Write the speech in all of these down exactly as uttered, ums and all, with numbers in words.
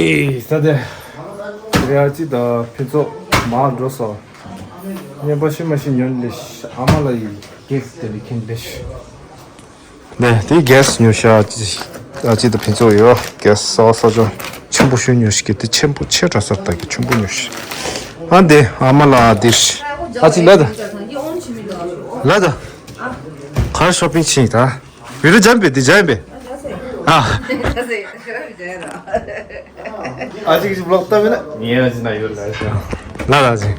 ཨེ་ས་དེ། རེ་ཨ་ཅི་དང་ཕུན་ཚོགས་མར་འགྲོ་སོང་། བརྙན་པར་ཤི་མ་ཤི་ཉོན་ལེ་ཤི། ཨ་མ་ལ་ཡི་གེག་དེ་ལི་ཁིན་ལེ་ཤི། ནས་དེ་གེག་ཉོ་ཤ་ཨ་ཅི་དང་ཕུན་ཚོགས་ཡོད། གེག་ས་ས་ཅོ་ཆེན་པོ་ཤོས་ཉོ་ཤི་གི་དེ་ཆེན་པོ་ཆེ་དྲག་སར་ད་གི་ཆེན་པོ་ཉོ་ཤི། ཨ་འདི་ཨ་མ་ལ་དེ་ཤི། ཨ་ཅི་ལ་ད། ལ་ད། གར་ཤོ་པིང་ཕྱིན་ད། བི་རུ་འཇམ་པེ་འདི་འཇམ་པེ། ཨ། ཨ་ཅིག་ཅིག་བློག་ལྟ་མེད་ན། ངས་ཨ་ཅི་ན་ཡོད་ལ་ཤ། ལ་ལ་ཅི།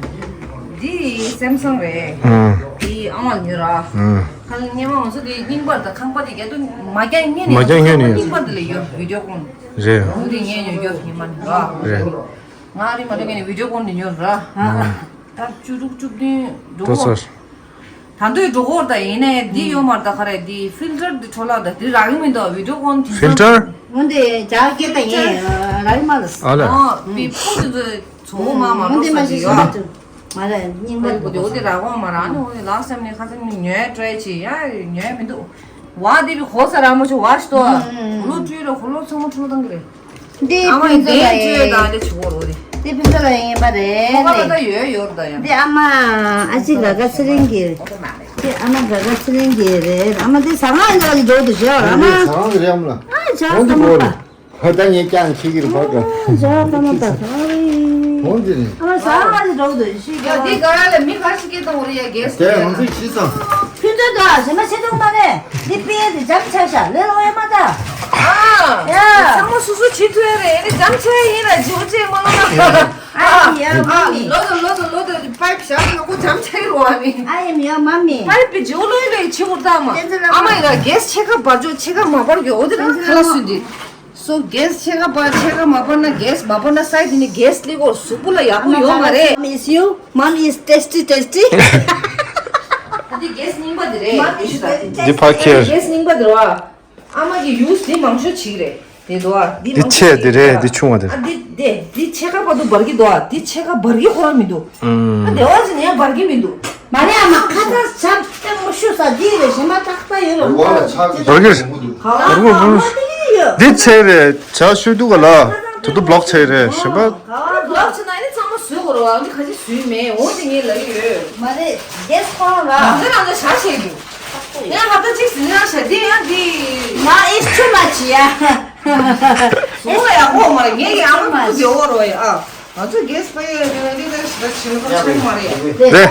འདི་སེམ་སང་རེད། ཨང་། འདི་ཨ་མ་ཉོས་ར། ཨང་། ཁ་ལ་སྙེ་མ་ང་ཚོ་འདི་རྙིང་པར་དང་ཁང་པ་འདི་རྒྱ་དུ་མ་རྒྱ་ངན་ནས། མ་རྒྱ་ངན་ནས། རྙིང་པར་འདི་ལ་ཡོད་བི་ཌིའོ་ཀོན། རེད། འདི་ངས་ཉོས་ཡོད་རྙིང་མ་ནས་ར། རེད། ང་རི་མ་རི་ངས་ནས་བི་ཌིའོ་ཀོན་འདི་ཉོས་ར། ཨང་། ད་བཅུ་དྲུག་བཅུ་བདུན་འགྲོ་འགྲོ་གོ་ཚར། ད་འདོད་འགྲོ་གོ་ད་ཡིན་ནས་འདི་ཡོད་མ་རེད། ད་ག་རེ་འདི་ཕིལ་ཊར་འདི་འཕྲོ་བརླག་ད་འདི་རག་གི་མི་འདུག་བི་ཌིའོ་ཀོན་དེ་ཕིལ་ཊར། འོན་ཏེ་ཇ་སྐད་ད་ཡིན་རག་གི་མ་རེད། ཨ་ལ། ཨོ་བི་ཕོ་དེ་ཚོ་ཚོ་མ་མ་འོན་ཏེ་མ་ནོར་ཤི་ས་ཞིག་ཡོད། མ་རེད་རྙིང་པ་འོ་དེ་འོ་དེ་རག་གོ་མ་རག་ནི་འོ་དེ་ལག་སེམས་ནས་ཁ་སེམས་ནས་ཉོས་ཏྲའི་ཆེ་ཡ་ཉོས་མི་འདུག་བ་དེ་བི་གོ་ས་ར་མོ་ཆུ་བ་ཤི་ཏོ། ཧུ་ལོ་བཀྲུས་ར་ཧུ་ལོ་ཚང་མ་འཕྲོ་བཏང་གི་རེད། འདི་ཨ་མ་ཕུན་ཚོགས་ལ་ཡིན། འདི་ཕུན་ཚོགས་ལ་ཡིན་པ་རེད། ཁོ་ག་ལ་ད་ཡོད་ཡོད་ད་ཡང་། འདི་ཨ་མ་ཨ་ཅེ་ག་ག་ཚེ་རིང་གི། འདི་ཨ་མ་ག་ག་ཚེ་རིང་གི་རེད། ཨ་མ་འདི་ཟ་ཁང་འདི་ལ་འགྲོ་འདུག་ཞོར་ཨ་མ། ཟ་ཁང་གི་རེད་ཨ་མ་ལ། ཨ་ཇ་ས་མ་པ། ཧ་ད་ངས་ཀྱང་ཁྱི་གིར་བར་ག་ཇ་ས་མ་པ། ཧོན་འདི་རེད། ཨ་མ་ཟ་ཁང་འདི་འགྲོ་འདུག་ཤི་ག་ཡ་འདི་ག་ར་ལ་མི་ག་ཤི་སྐད་གཏོང་རེད་ཡ་གེ་སི། དེ་ང་ཚོས་ཤི་སོང་། ཕུན་ཚོགས་ད་ཞེ་མ་ཆེ་ཐུང་མ་རེད། འདི་པེ་འདི་འཇམ་ཆ་ཤ་ལེ་ལོ་ཡ་མ་ད། ཨ། ཡ། ཚང་མ་སོ་སོ་བྱེད་ཐུབ་ཡ་རེད། ཨེ་ནི་འཇམ་ཆ་ཡ་ཡིན་ལ་ཇོ་ཅེ་མ་ལོ་ན། ཨ་ཡ་ཨ་མ་མི། ལོ་དང་ལོ་དང་ལོ་དང་པའིབ་བཞག་ན་ཁོ་འཇམ་ཆ་ཡ་རོ་ཨ་མི། ཨ་ཡ་མི་ཡ་མ་མི། པའིབ་པི་ཇོ་ལོ་ཡ་ལོ་ཡ་ཆི་བོར་ད་མ། ཨ་མ་ཡ་གེ་སི་ཆེ་ཁ་བར་ཇོ་ཆེ་ཁ་མ་བར་གི་འོ་དེ་རང་ཁ་ལ་སུན་དི། སོ་གེ་སི་ཆེ་ཁ་པ་ཆེ་ཁ་མ་པ་ན་གེ་སི་མ་པ་ན་སའི་དེ་ནི་གེ་སི་ལི་གོ་གཟུགས་པོ་ལ་ཡག་པོ་ཡོད་མ་རེད། Mom is you. Mom is tasty, tasty. ད་དེ་གེ་སི་རྙིང་པ་དེ་རེད། Mom is very tasty. འདི་ཕ་ཁྱེར། གེ་སི་རྙིང་པ་དེ་རེད་བ། ཨ་མ་གི་ཡུ་སི་དེ་མང་ཤོས་ཅིག་རེད། དེ་དོ་ཨ་དེ་འདི་མང་ཆེ་ཤོས་དེ་རེད། ཅིག་རེད། འདི་ཆུང་བ་དེ་རེད། ཨ་དེ་དེ་དེ་ཆེ་ཁ་པ་དུ་འབར་གི་དོ་ཨ་དེ་ཆེ་ཁ་འབར་གི་ཁོ་རང་མི་འདུག་ཨ་དེ་བ་ཅི་ནས་འབར་གི་མི་འདུག་མ་རེད། ཨ་མ་ཁ་ཚ་ཆབ་ཏེ་མོ་ཤུ་ས་འདི་རེད། ཞེ་མ་ཏག་ཏག་ཡོད་ལ་མོ་ལ་ཆག་གི་རོ་གིར། ག་བ་རོ་གོ་ཨ་མ་དེ་ཡོད། འདི་ཆེ་རེད། ཆ་ཤུ་དུ་ག་ལ་དུ་དུ་བློག་ཆེ་རེད། ཞེ་མ། ག་བ་བློག་ཆེ་ན་ནི་ཚང་མ་བཟོས་གོ་རོ། ཨ་ནི་ཁ་ཅིག་བཟོས་མེད་འོ་དེ་ངས་ལ་ཡོད། མ་རེད། རྒྱས་ཁོ་རང་ལ་རང་ཚོ་རང་ཚོ་ཞག་བྱས་འདུག་ཡང་ཧ་ད་ཅིག་ཟིན་ན་ཞག་འདི་ཡང་འདི། Now it's too much, yeah. ཟོ་ལ་ཡག་པོ་མ་རེད། ངས་ཀྱི་ཨ་མ་ཀུ་ཀུ་ཟེར་འོ་རོ་ཡ་ཨ། ང་ཚོ་གེ་སི་པ་ཡོད་རེད། འདི་ལྟར་ཞིག་ད་བྱེད་ལ་ཁ་ཆེན་མ་རེད། རེད།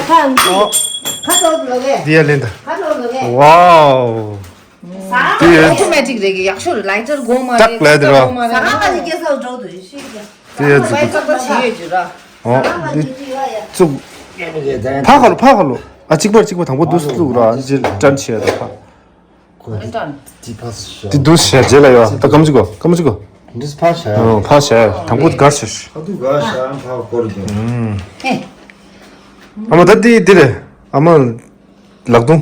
ཁོང་ཚོས་ཁ་ཁ་ཐོག་ལོག་གས། འདི་ཡ་ལེན་ད། ཁ་ཐོག་ལོག་གས། ཝའོ། ཟ་ཁང་འདི་ཡ་ཨོ་ཊོ་མེ་ཊིག་རེད་གི། ཡག་ཤོས་རེད། ལའི་ཊར་དགོས་མ་རེད། ཏག་ལའི་ཊར་དགོས་མ་རེད། ཟ་ཁང་ཁ་ཅིག་སྐྱེ་ས་འགྲོ་འདུག་ཡེ་ཤེས་ཀྱི། འདི་ཡ་བཙུགས། བཙུགས། ཨོ་འདི་བཙུགས། ཕ་ཁ་ལོ་ཕ་ཁ་ལོ། ཨ་གཅིག་པར་གཅིག་པ་དང་པོ་འདུག་བཙུགས་ར། འདི་ཅིག་ཊན་བྱས་ད་ཕ། འདི་འདུག་ཞལ་རྗེས་ལ་ཡོད། ད་སྐམ་ཅིག་གོ་སྐམ་ཅིག་གོ་འདི་ཕར་བྱ། ཨོ་ཕར་བྱ། དང་པོ་གར་བྱ། ཁ་ཐུག་གར་བྱ་ཕར་སྐོར་དུ། ཨ་མ་ད་འདི་འདི་རེད། ཨ་མ་ལག་སྟོང་།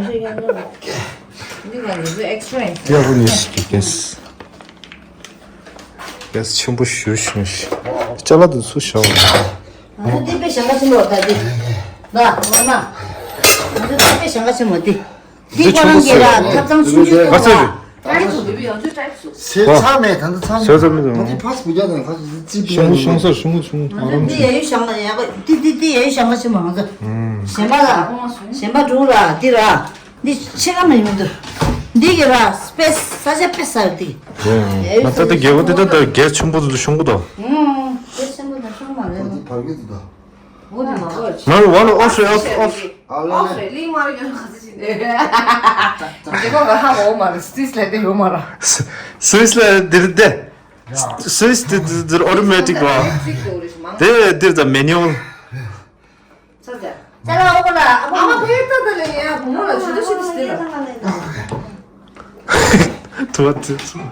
འདི་ག་ནི་ཨེག་སི་ཊ་ར་ཡིན། ཡག་པོ་ནི་ཞིག་གི་གེ་སི། གེ་སི་ཆེན་པོ་ཞུ་ཞུ་ཞིག་ཅ་ལག་དུ་ཚུར་བཞག་འོང་། ང་ཚོ་འདི་དཔེ་ཞེ་དྲག་ཆེན་པོ་ད་འདི། ད་ང་མ། ང་ཚོ་འདི་དཔེ་ཞེ་དྲག་ཆེན་པོ་འདི། འདི་ཁོ་རང་གི་ར་ཐབ་ཚང་ཆུང་ཆུང་ཐོག་ལ། ཚེ་ཚ་མེད་ད་འདི་ཚ་མེད། ད་འདི་ཕ་སུ་རྒྱ་དང་ཁ་ཅིག་ཅི་པི་ཤོང་ཤོང་སར་ཤོང་ཤོང་ཨ་རམ་འདི་ཡ་ཡུ་ཞང་ལ་ཡ་གོ་འདི་འདི་འདི་ཡ་ཡུ་ཞང་ལ་ཆེན་མོ་ང་ཚོ། གཞན་པ་ལ་གཞན་པ་འགྲོ་ལ་འདི་ར་འདི་ཆེ་ག་མ་ཡོང་འདུག་འདི་གི་ར་སྤེ་ས་ཆ་དཔེ་ས་འདི། ང་ད་ལྟ་རྒྱལ་པོ་འདི་ད་ད་རྒྱལ་ཆེན་པོ་འདི་ཤོང་གི་དོ། རྒྱལ་ཆེན་པོ་འདི་ཤོང་མ་རེད། འདི་བར་གི་འདི་ད། འོ་དེ་མ་གོ། ང་ལ་ཝ་ལ་ཨོ་ཧྲེ་ཨོ་ཨོ། ཨོ་ཧྲེ་ལི་མ་རེ་ཡོད་ཁ་ཚི་ཅི་འདི། ཇེ་གོ་ག་ཧ་གོ་མ་རེ་སི་སི་ལ་དེ་ཡོད་མ་ར། སི་སི་ལ་དེར་དེ། སི་སི་དེ་དེ་ཨོ་ཏོ་མེ་ཊིག་ར། དེ་དེར་ད་མེ་ནུ་ཨལ། ས་ཟེར། ཅ་ལག་ཨོ་ཁོ་ལ་ཨ་མ་ཕེ་ཏ་ད་ལེ་ཡ་བུ་མོ་ལ་ཆུ་ཏོ་ཤི་ཏི་སི་ལ། ཐུ་བ་ཐུ།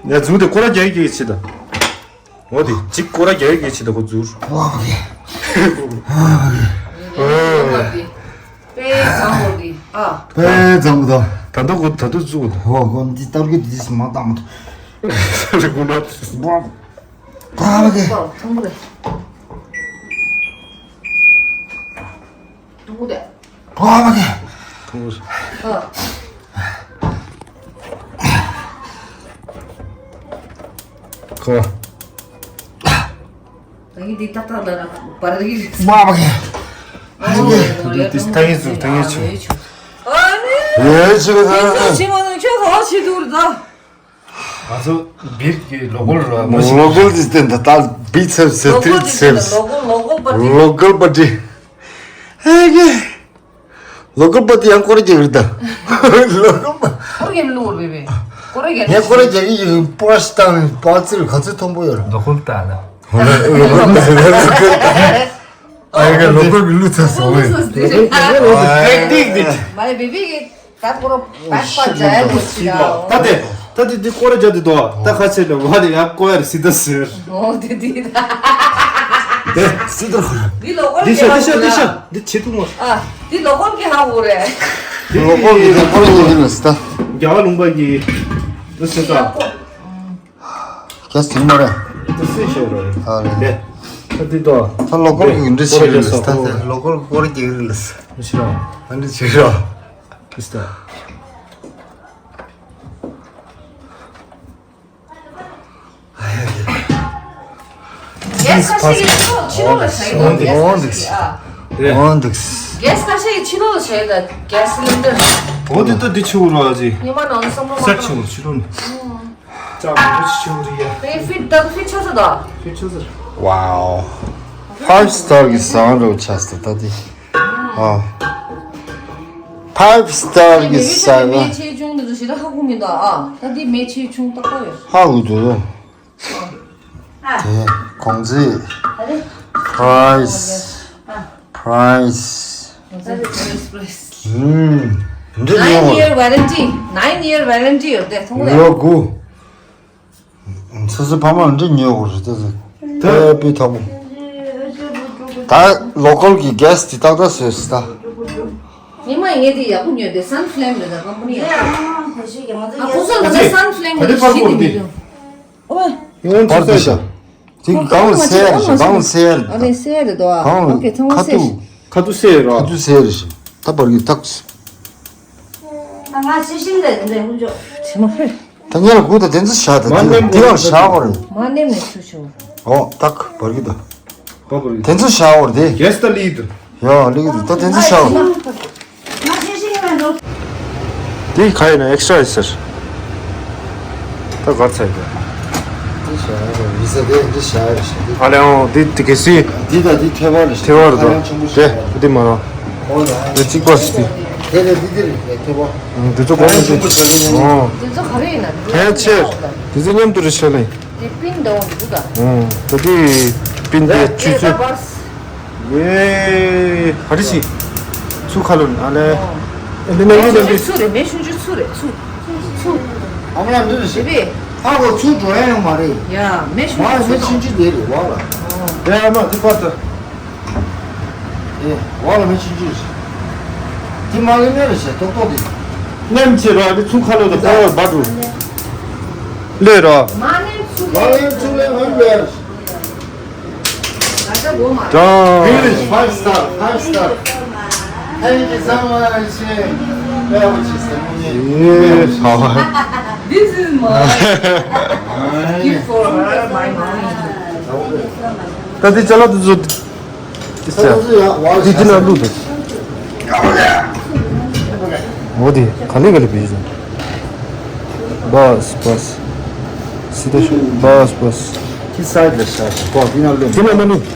ཡ་ཛུ་དེ་ཀོ་ར་རྒྱ་ཡི་གི་ཆི་ད། འོ་དེ་གཅིག་ཀོ་ར་རྒྱ་ཡི་གི་ཆི་ད་ཁོ་ཛུར། ཨོ་ཁེ། དཔེ་བཟང་པོ་འདི་ཨ། དཔེ་བཟང་པོ་དང་། ད་ལྟ་ཁོ་ད་ལྟ་ཛུ་དང་། འོ་ཁོ་འདི་ལྟར་གི་འདི་མ་བཏང་མ་ཐུབ། ཁོ་ན། ཨོ་ཁེ། ཐུང་པོ་རེད། ཐུང་པོ་རེད། ཨ་མ་ཀེ། ཁོང་། ཨ། ཁོ། ད་གིན་འདི་ཏག་ཏག་ལ་ར་བར་རི། མ་མ་གི། ཨ་ནི་ཏིས་ཏང་ཡིན་ཚུ་ཏང་ཡིན་ཚུ། ཨ་ནི། ཡེ་ཆི་ག་ད། ཁྱོད་ཆི་མ་ནང་ཁྱོད་ག་བ་ཆི་དུར་ད། ང་ཚོ་བིར་གི་ལོ་གོལ་ར་མ་ཤི། ལོ་གོལ་དི་སྟེན་ད་ད་བི་ཚེབ་སེ་ལོ་གོལ་ཏི་ཚེབ། ལོ་གོལ་ལོ་གོལ་པ་ཏི། ལོ་གོལ་པ་ཏི། ཧེ་གེ། ལོ་ཀོར་པ་དེ་ཡང་སྐོར་ར་རྒྱག་གི་རེད་ད། ལོ་ཀོར་པ། སྐོར་རྒྱག་ལུགས་རེད་པས། སྐོར་ར་རྒྱག་ངས་སྐོར་ར་རྒྱག་གི་ཡིན། པོ་ར་ཤི་བཏང་ནས་པ་ཙིར་ག་ཚོད་མཐོན་པོ་ཡོད་རེད། ལོ་ཀོར་ལྟ་ལ། ལོ་ཀོར་ལྟ་ལ། ཨ་ཡ་ལོ་ཀོར་གི་ལུགས་ཚ་སོང་བས། ལོ་ཀོར་ལུགས་ཚ་སོང་བས། མ་རེད་བེ་བེ་གི་ད་སྐོར་ར་པ་པ་ཇ་ཡ་ལུགས་ཚ་ད། ད་དེ་ད་དེ་དེ་སྐོར་ར་རྒྱག་དེ་དོ་ད་ཁ་ཚེ་ལ་བ་དེ་ཡ་སྐོར་ཡ་རེད་སི་ད་ཟེར། ཨོ་དེ་དེ་ད། དེ་སི་ད་ཁོ་ར། འདི་ལོ་ཀོར་འདི་ཤ་འདི་ཤ་འདི་ཤ་འདི་བྱེད་ཐུབ་མ། ཨ། འདི་ལོ་ཀོར་གི་ཧ་འོ་རེད། ལོ་ཀོར་གི་ལོ་ཀོར་གི་ཡིན་ལ་སི་ད། རྒྱ་གར་ལུང་པ་གི་འདི་སི་ད། རྒྱ་སི་མ་རེད། འདི་སི་ཤ་རེད། ཨ་ལེ། ལེ། ད་འདི་ད། ད་ལོ་ཀོར་གི་འདི་ཤ་རེད་སི་ད། ལོ་ཀོར་གི་སྐོར་ར་རྒྱག་གི་རེད་ལ་སི། ཤི་ར། ཨ་འདི་ཤི་ར། སི་ད། རྒྱལ་ས་ཞིག་གི་ཕྱི་ལོགས་ཕྱི་ལོགས་ལ་ཤ་ཡོད། འོང་འདུག་འོང་འདུག་ཨ། འོང་འདུག་རྒྱལ་ས་ཞིག་གི་ཕྱི་ལོགས་ལ་ཤ་ཡོད་ད་རྒྱལ་སི་ལིན་ཌར། འོ་དེ་ད་འདི་ཆུ་བོ་ར་ཅི། ཉི་མ་ནང་བསམ་བློ་མ་སར་ཆུ་བོ་ཕྱི་ལོགས་ནས། ཅག་མོ་ཆུ་བོ་རི་ཡ། དེ་ཕིཊ་ད་ཕིཊ་ཆོག་ས་ད། ཕིཊ་ཆོག་ས། Wow. Five star གི་ཟ་ཁང་རུ་ཆགས་སོང་ད་དེ། ཨ། Five star གི་ཟ་ཁང་། མེ་ཆེ་ཆུང་འདི་ཚོ་ཞེ་དྲག་ཧ་གོ་མི་འདུག་ཨ། ད་འདི་མེ་ཆེ་ཆུང་ཏག་ཏག་ཡོད། ཧ་གོ་འདུག་ཨ། དེ་གོང་ཚད། ཨ་རེ། Price. Price. Price, price. ཨུམ། འདི་ཉོ། Nine year warranty. Nine year warranty ཡོད་དེ་མཐོང་ལེ། ལོ་དགུ། སོ་སོའི་ཕ་མ་འདི་ཉོ་དགོས་རེད་ད། དེ་དཔེ་ཐོག་མོ། ད་ལོ་ཀལ་གི་གྷེ་སི་དེ་ཏག་ཏག་བཟོས་སི་ད། ཉི་མ་ངས་དེ་ཡག་པོ་ཉོས་ཏེ་སན་ཕི་ལེམ་རེད་ད་ཀམ་པ་ནི་ཡག་པོ། ཨ་ཁོ་ཚོ་ལ་ད་སན་ཕི་ལེམ་རེད་ཤི་དེ་མི་འདུག་ཨོ། ཡོང་ཚུལ་ཚོད་ཤ། དེ་གང་ལ་སེ་ཡ་རེད་ཤ། གང་ལ་སེ་ཡ་རེད་ད། ཨ་རེ་སེ་ཡ་རེད་དོ། གང་ལ་ཨོ་ཁེ་ཚང་མ་ཁ་སེ་ཐུག་ཤ། ཁ་ཐུག་སེ་ཡ་རེད། ཁ་ཐུག་སེ་ཡ་རེད་ཤ། ད་བར་གྱི་ཐག་ཤ། ང་ཤི་ཤིང་ལས་འདི་འདྲ་ཧུ་ཅོ། ཆི་མ་ཧེ། ད་ཉལ་གུ་ད་དེ་ཚོ་བཞག་ད། མ་དེ་ནེམ་དེ་ཡང་བཞག་གོ་རེད། མ་ནེམ་ནས་ཆུ་ཆུ། ཨོ་ཏག་བར་གི་ད། བ་བར་གི། དེ་ཚོ་བཞག་གོ་རེད་དེ། གེས་ད་ལི་དུ། ཡ་ལི་གི་དུ་ད་དེ་ཚོ་བཞག་གོ་རེད། དེ་ག་ཡིན་ན་ཨེག་སི་ཊྲ་ཡིན་ཟེར། ད་གར་ཚ་ཡི་ད། དེ་བཞག་ཡ་རེད་བི་ཟ་དེ་འདི་བཞག་ཡ་རེད་ཤག་དེ། ཨ་ལེ་ཨོ་དེ་དེ་གེ་སི། དེ་ད་དེ་ཐེ་བ་རེད་ཤག་ཐེ་བ་རེད་ད། ཧ་ཡང་ཆེན་པོ་ཞིག་དེ་རེད། དེ་མ་ར། ཨོ་ད། དེ་གཅིག་པ་ཞིག་དེ། དེ་རེད་དེ་དེ་རེད་ཐེ་བ། དེ་ཚོ་གོང་ཆེ། ཨོ། དེ་ཚོ་ག་རེ་ཡིན་ན་དེ་ཚོ་ཕན་ཆེ། དེ་ཚོ་མཉམ་དུ་རེད་ཤག་ལེ། དེ་པིན་དང་འདུག་ག་ཨོ། ད་དེ་པིན་དེ་ཆུ་ཚོད། ཡེ། ག་རེ་ཞིག་ཚུ་ཁ་ལོན་ཨ་ལེ། ཨོ། ཨེ་འདི་ནང་མི་ནང་མི། ཚུ་རེད་མེ་ཆུང་ཆུང་ཚུ་རེད་ཚུ། ཚུ། ཨ་མ་ལ་འདི་རེད་ཞེ་པེ། ཧ་གོ་ཚུ་འགྲོ་ཡ་ཡོང་མ་རེད། ཡ་མེ་ཆུང་ཆུང་ཚུ། མ་མེ་ཆུང་ཆུང་དེ་རེད་བ་ལ། ཨོ། ཡ་ཨ་མ་དེ་པར་ད། ཨེ། བ་ལ་མི་ཆུང་ཆུང་ཞིག་དེ་མ་ལེན་ནས་རེད་ཤག་ཏོག་ཏོག་དེ། ནེམ་ཆེ་ར་དེ་ཚུ་ཁ་ལོ་དང་ཁ་ལོ་བ་འགྲོ། ལོས་ར། མ་ནེམ་ཚུ་ལོས། མ་ནེམ་ཚུ་ལོས་ཧོན་ལོས། ད་ད་གོ་མ། ད། English five star, five star. Thank you so much. ཡེ་ཧ་ཧ། This is my gift for her, my mommy. ད་དེ་ཅ་ལག་དེ་ཚོ། འདི་འདི་ན་བླུགས་དང་། འོ་དེ་ག་ལེ་ག་ལེ་བེད་ཅིང་། བཱས་བཱས། སི་ཏ་ཤོ་བཱས་བཱས། ཁྱི་སའི་ལ་ཤ་ཤ་ཀོ་འདི་ན་བླུགས། འདི་ན་མ་བླུགས།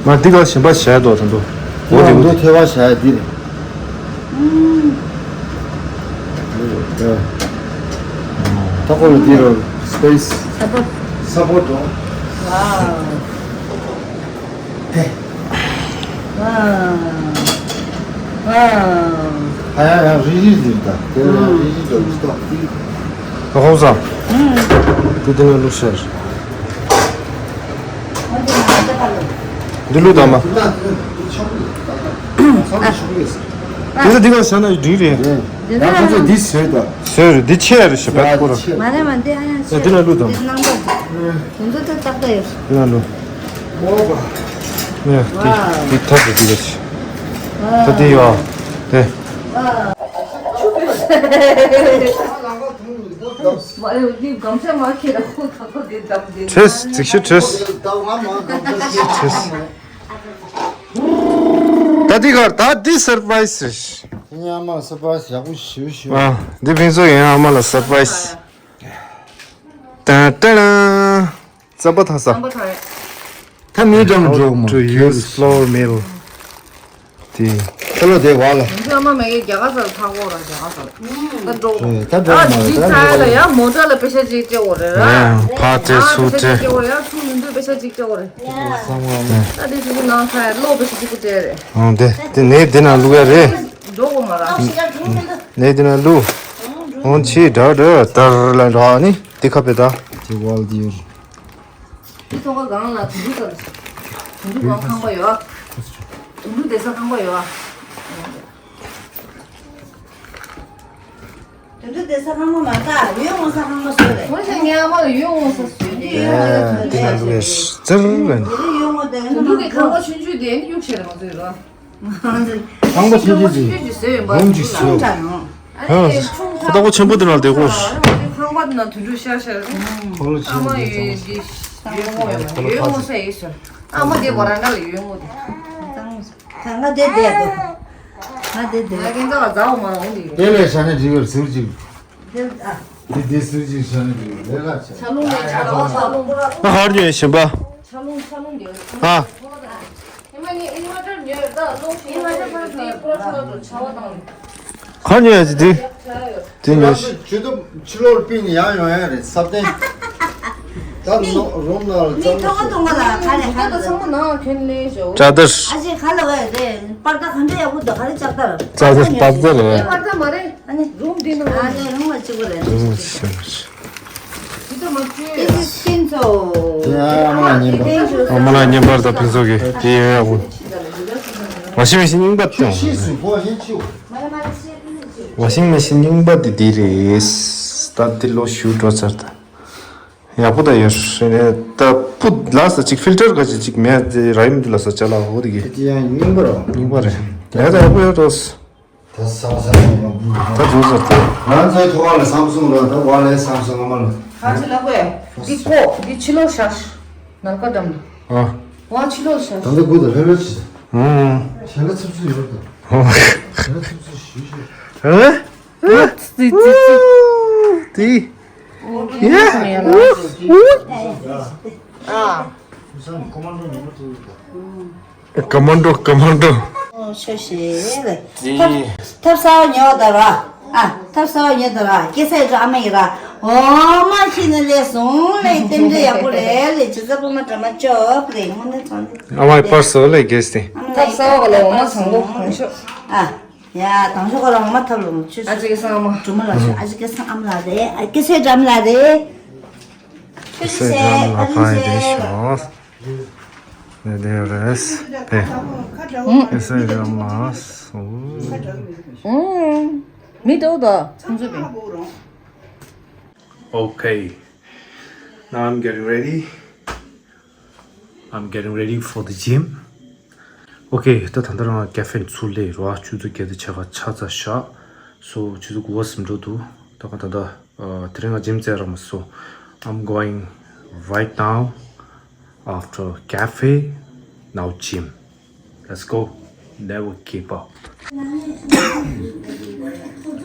ང་འདི་ག་ཞིམ་པ་བྱས་འདུག་དང་འདུག་འོ་དེ་འདུག་འདུག་ཐེ་བ་བྱས་འདི་རེད། ད་ཁོ་ལ་འདི་རུ་space support འགྲོ། ཝའོ། དེ། ཝའོ། ཝའོ། ཧ་ཡ་ཡ་རི་རི་རི་ད། དེ་ལ་ཡ་རི་རི་འགྲོ་འདི་ཏོག་ཏི། ཨ་ཧོ་ས། དེ་དེ་ནས་བླུགས་ཤར། འདི་བླུགས་དང་མ། དེ་ཚོ་འདི་ག་བཞག་ན་འགྲིག་རེད། ཡང་ཁོ་ཚོ་འདི་བཟོས་དང་། བཟོས་རེད་འདི་ཆེ་རེད་ཞེས་པ་ཁོ་ར། མ་རེད་མ་འདི་ཨ་ཡང་ཆེ། འདི་ལ་བླུགས་དང་། འདི་ནང་པ། དེ་ཚོ་ད་ཏག་ཏག་ཡོད། འདི་ལ་བླུགས། ཡ་འདི་འདི་ཐབས་རེད་འདི་རེད། ད་འདི་ཡོད་དེ། མ་ཡོང་དུས་སྒམ་ཆ་མ་ཁྱེར་ར་ཁོ་ད་ཁོ་དེ་འདམ་དེ། བྲེས་ཚིག་ཤི་བྲེས། བྲེས། ད་འདི་གར་ད་འདི་སར་པ་རའི་སི་རེད། དེ་ངའི་ཨ་མ་ལ་སར་པ་རའི་སི་ཡག་པོ་ཞེ་པོ་ཞུ། ཨ། འདི་ཕུན་ཚོགས་ཡིན། ཨ་མ་ལ་སར་པ་རའི་སི། ཏན་ཏན། རྩམ་པ་འཐག་ས། རྩམ་པ་འཐག་ཡ། ད་མི་འགྲམ་འགྲོ་མ། How to use flour mill. དེ། ཁ་ལོ་དེ་བ་ལ། ང་ཚོ་ཨ་མ་མེད་ཀྱི་རྒྱ་གར་སར་འཐག་གོ་ར་རྒྱ་གར་སར། ད་འགྲོ། ད་འགྲོ་མ་རེད། ད་འགྲོ་ཡ་མོ་ཊ་ལ་པེ་ཤ་ཅིག་སྤྲད་གོ་རེད་ར། ཕ་སྤྲད་སུ་སྤྲད། པེ་ཤ་ཅིག་སྤྲད་གོ་རེད་ཡ། ཚུར་མི་འདུག་པེ་ཤ་ཅིག་སྤྲད་གོ་རེད། ད་དེ་ཅིག་ནང་ཁ་ཡ་གློག་པེ་ཤ་ཅིག་པུ་སྤྲད་རེད། ཨང་དེ་དེ་ནས་དེ་ན་བླུག་ཡ་རེད། འགྲོ་གོ་མ་ར། ནས་དེ་ན་བླུག་འོང་ཆི་འདྲ་འདྲ་དར་ལ་འགྲོ་ནི་དེ་ཁ་པེ་ད། དེ་བ་ལ་དེ་ཡོད། དེ་ཐོག་ཁ་སྒང་ལ་དུང་ཕྲུག་ཚོ། དུང་ཕྲུག་སྒང་ཁང་པ་ཡོད། དུང་ཕྲུག་བསྡད་ས་ཁང་པ་ཡོད། དུང་ཕྲུག་བསྡད་ས་ཁང་པ་མ་ད་ཡོད་ངོ་ས་ཁང་པ་བཟོས་རེད། ངོ་ཤ་ངའི་ཨ་མ་ལ་ཡོད་ངོ་ས་བཟོས་ནས་ཡོད་ངོ་ས་བཟོས་ནས་ཡོད་ངོ་ས་བཟོས་ནས། དེ་ཡོད་ངོ་དེ་དུང་ཕྲུག་གི་ཁང་པ་ཆུང་ཆུང་དེ་ནི་གཡུག་བྱས་རེད་ང་ཚོས་རོ། ཁང་པ་ཆུང་ཆུང་ཅིག་རུམ་ཅིག་བཟོས། ཧོ། ཁོ་ལྟ་བུ་ཆེན་པོ་དེ་ན་བསྡད་དགོས། ཁང་པ་དེ་ན་དུང་ཕྲུག་ཤར་ཤར། ཁོ་ལོ་ཆེན་པོ་དེ་ཚོ། ཡོད་ངོ་ས་ཡིན་ཟེར། ཨ་མ་དེ་བ་ར་འདྲ་ལ་ཡོད་ངོ་དེ། ང་དེ་བསྡད་དོ། ང་དེ་བསྡད། ང་ཁྱེད་ཚོ་ལ་མཛའ་བ་མ་རང་འོང་དེ། དེ་ལས་ཤ་ནས་འགྲིག་གི་རེད་ཟེར་ཅིག། དེ་ཨ། དེ་དེ་ཟེར་ཅིག་ཤ་ནས་འགྲིག་གི་རེད་ལ་ཆ། ཆ་ལུང་ལས་ཆ་ལུང་ཆ་ལུང་། ཨ་ཧར་ཉོས་ཤིང་པ། ཆ་ལུང་ཆ་ལུང་དེ། ཨ། ག་ཉོས་ཡ་ཅི་དེ། དེ་ཉོས་ཤི། ཇུས་གཏོགས་ཕྱི་ལོགས་པི་ནི་ཡང་ཡོང་ཡ་རེད་སབ་ཏན། ད་ནོ་རོམ་ནོ་ལ་མི་ཐོག་ཐོག་ལ་ག་རེ་ག་རེ། ཚང་མ་ནང་ཁྱོན་ལེན་ཞོག་ཅ་དར། ཨ་ཅེ་ག་ལ་བས་རེད། པར་ད་ག་འདྲ་ཡག་པོ་འདུག་ག་རེ་ཅ་དར། ཅ་དར་པར་ད་རེད། པར་ད་མ་རེད། ཨ་ནི་རུམ་འདི་ནང་ཨ་ནི་རུམ་ལ་གཅིག་པོ་རེད། རུམ་ལ་གཅིག་པོ་རེད། ཨ་མ་ལགས་བརྙན་པར་དང་ཕུན་ཚོགས་ཀྱི་དེ་ཡོད་ཡག་པོ། ཝ་ཤིང་མེ་ཤིན་རྙིང་པ་དང་། ཝ་ཤིང་མེ་ཤིན་རྙིང་པ་དེ་འདི་རེད། ད་འདི་ལོ་བཞི་འགྲོ་ཚར་ད། ཡག་པོ་ད་ཡོད་རེད་ད། ཕུ་ལ་ས་ཅིག་ཕིལ་ཊར་ག་ཅིག་ཅིག་མེད་དེ་ར་ཡིམ་དུ་ལ་ས་ཅ་ལག་འོ་དེ་གི། དེ་ཡང་རྙིང་པ་རེད། རྙིང་པ་རེད། ལས་ད་ཡག་པོ་ཡོད་འགྲོ། ད་ས་ས་ཡིན་ལ་འབུ་ད་འགྲོ་ཟེར་ཏེ། ང་ཚོའི་ཐོག་ལ་སམ་སུང་ལ་ད་བ་ལས་སམ་སུང་ང་མ་ལ། ཁ་ཆེ་ལ་གོ་ཡ། འདི་ཀོ་འདི་ཕྱི་ལོགས་ཤར། ནར་ཀ་འགྲམ་ལ། ཨ། བ་ཕྱི་ལོགས་ཤར། ད་ལྟ་དགུ་དང་ལྷོད་ལྷོད་ཆི། ཨང་། ཞལ་ལ་ཚིབ་ཚིབ་ཡོད་དང་། ཨང་། ཞལ་ལ་ཚིབ་ཚིབ་ཞུ་ཞུ། ཨ། ཙི་ཙི་ཙི། དེ། ཡ། ཨ། ཀ་མན་ཌོ་ཀ་མན་ཌོ། ཨོ་ཤོ་ཤེ་ལེ། ཐབ་ཐབ་གསར་པ་ཉོ་ད་ར། ཨ་ཐབ་གསར་པ་ཉོ་ད་ར་སྐྱེ་ས་ཡོད་ཨ་མ་ཡིན་ར། འོ་མ་ཤི་ན་ལས་སོང་ལས་རྟེན་འབྲེལ་ཡག་པོ་རེད་ལས་བྱེད་ས་པོ་མ་དྲ་མ་ཅོག་ལས་ངོ་ནས་ཚང་། ཨ་མའི་པར་སོ་ལས་རྒྱས་ཏེ། ཐབ་གསར་པ་ལ་འོ་མ་བཟང་པོ་གང་ཤོག་ཨ། ཡ་དང་ཤོག་ག་ལ་འོ་མ་ཐབ་ལོ་མ་ཆུ། ཨ་ཅེ་སང་མ། གྲུ་མ་ལ་ཤོག་ཨ་ཅེ་སྐལ་བཟང་ཨ་མ་ལ་རེད། ཨ་སྐྱེ་ས་ཡོད་ཨ་མ་ལ་རེད། ཁྱོད་ཚོ་ཟེར་ཨ་རིང་ཟེར། ཨུམ། མི་འདྲ་བོ་དང་ཚོང་ཚོད་པའི། Okay, now I'm getting ready. I'm getting ready for the gym. Okay, ད་ད་ལྟ་རང་ཀེ་ཧྥེ་ཚུར་སླེབས་རོ། ཆུ་ཚོད་བརྒྱད་དང་ཕྱེད་ཀ་ཆ་ཚ་ཤག་སོ་ཆུ་ཚོད་དགུ་པ་ཟིན་འགྲོ་འདུག་ད་ག་ད་ལྟ་དེ་རིང་ང་ཇིམ་རྩེ་ར་མ་སོ། I'm going right now after cafe, now gym. Let's go. Never give up. ཨ་ན་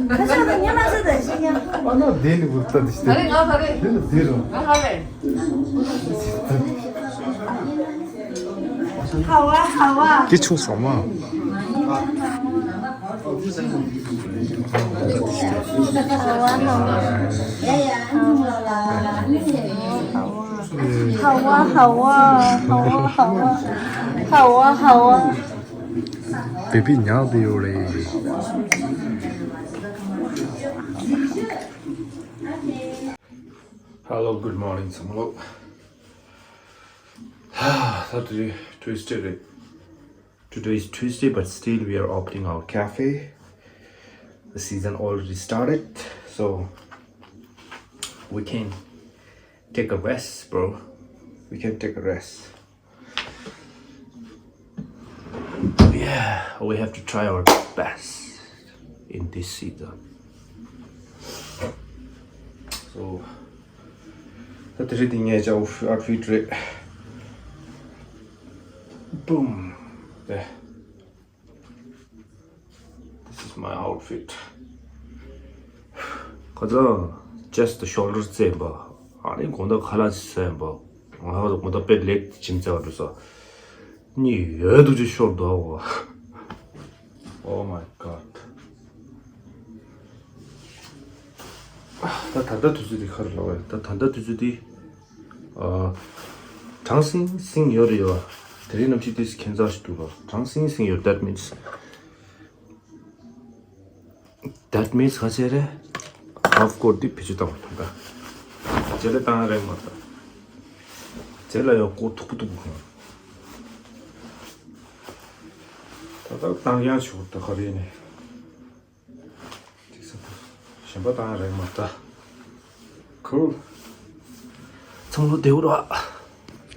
དེ་ནི་བུ་ལྟ་དེ་ཤི་ཡ། ཨ་ན་དེ་ནི་བུ་ལྟ་དེ་ཤི་ཡ། དེ་ནི་དེ་རུ། ཧ་ཝ་ཧ་ཝ། དེ་ཆུང་སོང་མ། ཧ་ཝ་ཧ་ཝ། ཧ་ཝ་ཧ་ཝ། ཧ་ཝ་ཧ་ཝ། བེ་བི་ཉག་དེ་ཡོད་རེད། Hello, good morning, ཚང་མ་ལོ། ད་དེ་Tuesday རེད། Today is Tuesday, but still we are opening our cafe. The season already started, so we can take a rest, bro. We can take a rest. Yeah, we have to try our best in this season. So, ད་དེ་རིང་འདི་ངའི་ཅའོ་ཨའུ་ཊི་ཕིཊ་རེད། Boom. There. This is my outfit. ཁ་སང་chest shoulder རྩེན་པ། ཨ་ནི་དགོང་དག་ཁ་ལག་ཅིག་རྩེན་པ། ང་ཧ་གོ་དགོང་དག་དཔེ་ལེགས་ཇིམ་རྩེ་བ་འགྲོ་ས། གཉིད་ཡོད་དུ་ཅིག་ཤོར་འདུག་གོ། Oh my god. ད་ད་ལྟ་དུས་ཚོད་འདི་ག་རེ་ལབ་ཡ། ད་ད་ལྟ་དུས་ཚོད་འདི། ཨ། གྲང་སིང་སིང་ཡོད་རེད་ཡ། དེ་རིང་གནམ་གཤིས་ཏོག་ཙམ་ཁྱད་མཚར་ཞིག་འདུག་ར། གྲང་སིང་སིང་ཡོད། That means, that means ག་ཟེར་རེད། half coat འདི་བེད་སྤྱོད་བཏང་བ་དང་། རྗེས་ལ་བཏང་ཡ་རེད་མ་གཏོགས། རྗེས་ལ་ཡང་ཀོ་ཊི་མཐུག་པོ་མཐུག་པོ་གོན། ད་ལྟ་བཏང་ཡག་ཆོག་ད་ག་རེ་ནས། གཞན་པ་བཏང་ཡ་རེད་མ་གཏོགས། Cool. ཚང་མ་བདེ་པོ་རེད།